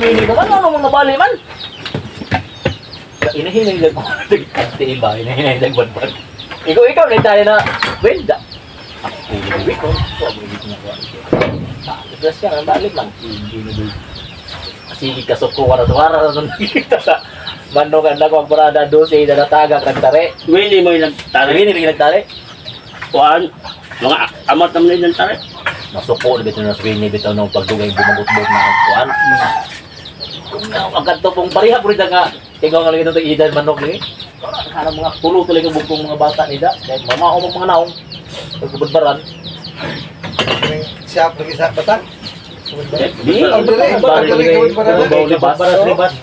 Winnie naman, ano mga nabali man? Inahinay lang ko. Nagkanti ba? Inahinay lang banban. Ikaw, ikaw, na tayo na. Wenda. Ako, hindi ko. Tapos siya, ang balik man. Hindi na doon. Sige, kasuko ka na tuwara na nung nakita sa manok ang nagwag barada 12 na nataga kantare. Winnie mo ilang Tari, tari. hindi nagtari. Kuan. Mga amat naman ilang tari. Nasuko na bitaw na swingi bitaw nung pagdugay bumagot-bot na ang kuan. Kung na ang kadto pong pareha po rin nga ikaw nga lagi itong idan manok ni. Kana mga tulo tuloy ka bugtong mga bata nida. Dahil mama o mga naong pagkabadbaran. Siya lagi sa batang. Di, Ang dali, ang dali, gawin pa rin. Libas.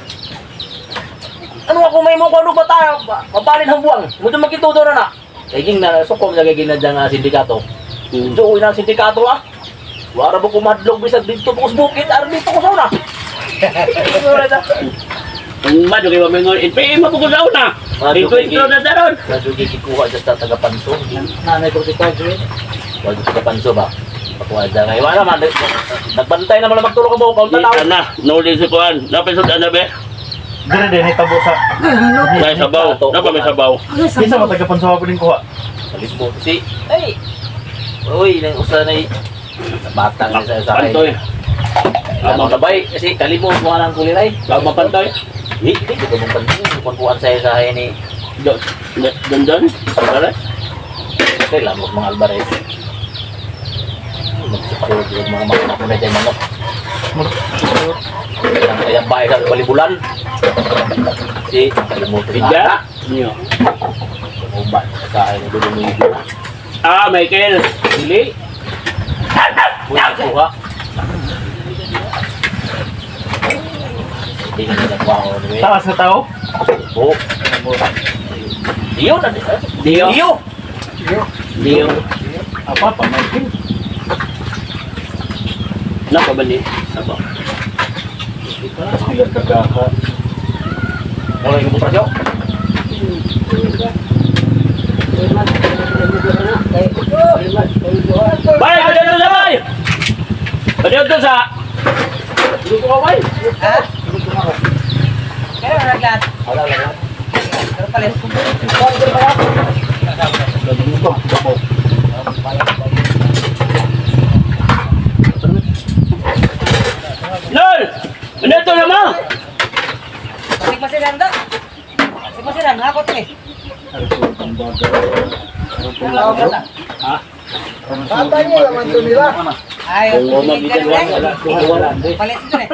Ano ako may mo kung ano ba tayo? Mabalin ang buwang. Muto makituto na na. Kaya na sukom na kay na nga sindikato. So, uwi na ang sindikato ah. Wara mo kumadlog bisag dito ko sa bukid, armi pa ko sa una. Ang mado kay mamingon, NPA mabukusaw na. Mado kay- Enkwentro na daron. Radyo gigikuha dyan sa taga-panso. Nanay 45 rin. Wala sa taga-panso ba? Pakuha dyan ngayon. Wala naman. Nagbantay naman na magtulog ka mo. Kaunta Di tao. na, nuli si kuan. Napisod ana be. Dire din hitabo sa May sabaw. Napa may sabaw. Kinsa man taga Pansawa pa kuha. Kalimbo. Si, ay! Uy, nang usa na batang ni sa Pantoy. Ano tabay kasi kalimot mo nang kuliray. Tama pantoy. Di, di ko mong pantoy. Kung kuan sa ni Don don don. Alvarez. kay lamok mga Alvarez. Magsusulod yung mga mga mga na manok. Ang kayang bahay sa balibulan. Si kalimot Bigya. Niyo. Uba sa ay dulong Ah, Michael. Dili. Uy, kuha. Hindi na nila kuha ko. Taas na tao. Oh. Diyo na. Diyo. Diyo. Diyo. Apa pa Michael. Napa ba ni? Sabaw. Sila kagaha. Wala yung presyo. Bay, padeo sa bay. Padeo to sa. Luto ka bay. Ha? Pero naglat. Wala lang. Pero palit. Lol. Ano to naman? Pasig masilan do. Pasig masilan, hakot ni. Ha? Tatay mo naman to nila. Ay, Oo, mabigat wala. Wala. Palit ito eh.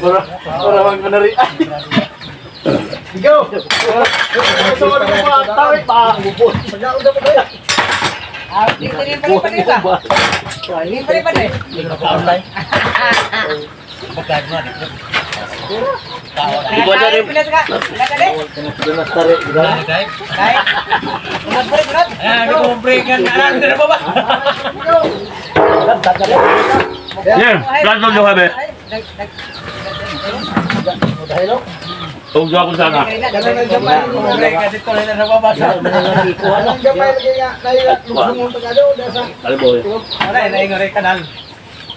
Ora ora wag mo na rin. Ikaw. Ito mo mga tawit pa. Pagkaon ko ba? Ah, dito rin palit palit ba? Dito palit palit. Ikaw na rin. Pilas ka. Pilas ka din. Ay. Unod palit unod. Yeah, plato do habe. Ay, dag dag. Ug ko sana. Ganun ang gamay. Ang gamay lagi nga nai lubong tagado dasa. Kalboy.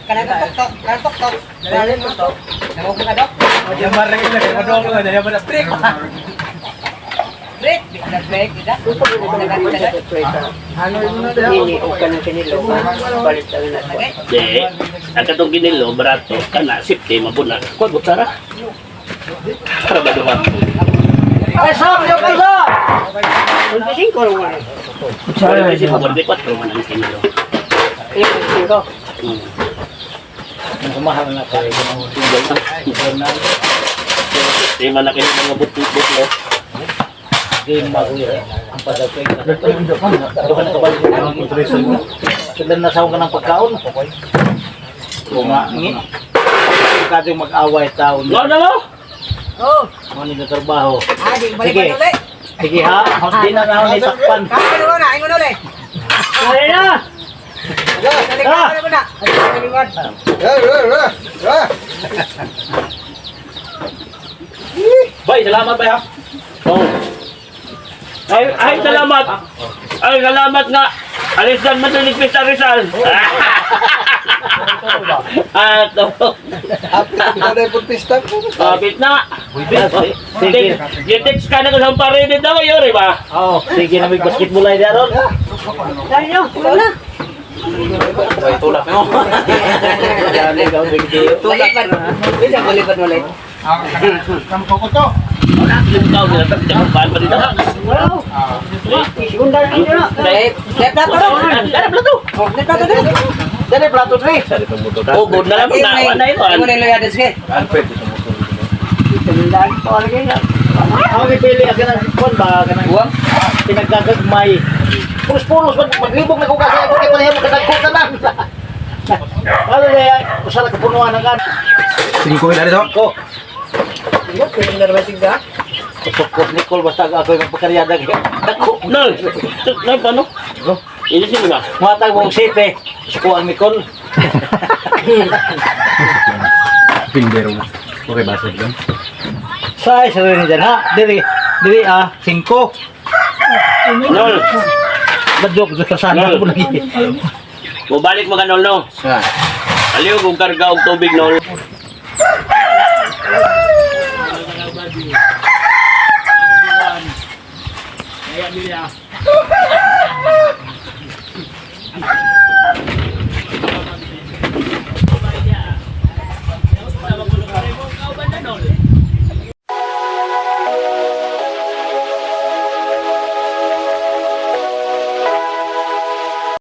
Kanang tok tok, kanang tok tok. Dali mo to. Namog ka dok. Break, break, break, break. Ano mo na diha? Nini, o ka ng kinilo. Palit ang na. Di. Ang katong ginilo, barato, kana, safety, mabuna. Kuwan, butsara. Para ba duha? Ay, sab! Yung pala! 25 lang wala. Wala kasi 44 man ang kinilo. Eh, 25. Kumahal na tayo. Di man na kini mga but-but. Game bago yun. Ang padagay. Sila nasaw ka ng pagkaon. Bunga. Ngi. Kadyo mag-away taon. Go na mo! Oh, Mo ni trabaho. ah, di balik Sige. pa ulit. Sige ha, hindi na naon ni sakpan. Kain mo na, ingon ulit. Kaya na. Dali ka na na. Ya, ya, ya. Ya. Bay, salamat bay ha. Oh. Ay, ay, salamat. Ay, salamat nga. Alisan man sa Pista Rizal. Ah, to. Ito na yung pista ko. Kapit na. Sige. Yung text ka na ko sa parin daw, yun, di ba? Oh, sige na may basketball ay daron. Tayo, wala. Ay, tulak mo. Tulak pa. Bisa kulipat ulit. Wala, yung tao nila, tapos pa dito. Wow. Segunda na na. Eh, left na to. Dara, plato. Left na to dito. Dali plato dre. Oh, good na lang, na, na ito. Mo na yung sige. Tandaan ko lagi na. Ako gipili ang kanang kon ba kanang Uwang. pinagkagagmay. Pulos-pulos mag maglibog na ko kasi ako kay pareha mo kadagko tanan. Ano na usa ra ka punuan ang kan. Sige ko dali to. Ko, Pwede na naman sigda. kusok Nicole basta ako yung magpakaryada dagko. No, no, paano? Ini sino ba? Matag mo site. Suko ang Nicole. Pindero. Okay ba sa dyan? Sa isa rin dyan ha. Dili dili ah 5. Nol, Badjok sa sana Nol. po lagi. mubalik mga nol, no? Aliw kung karga og tubig, nol.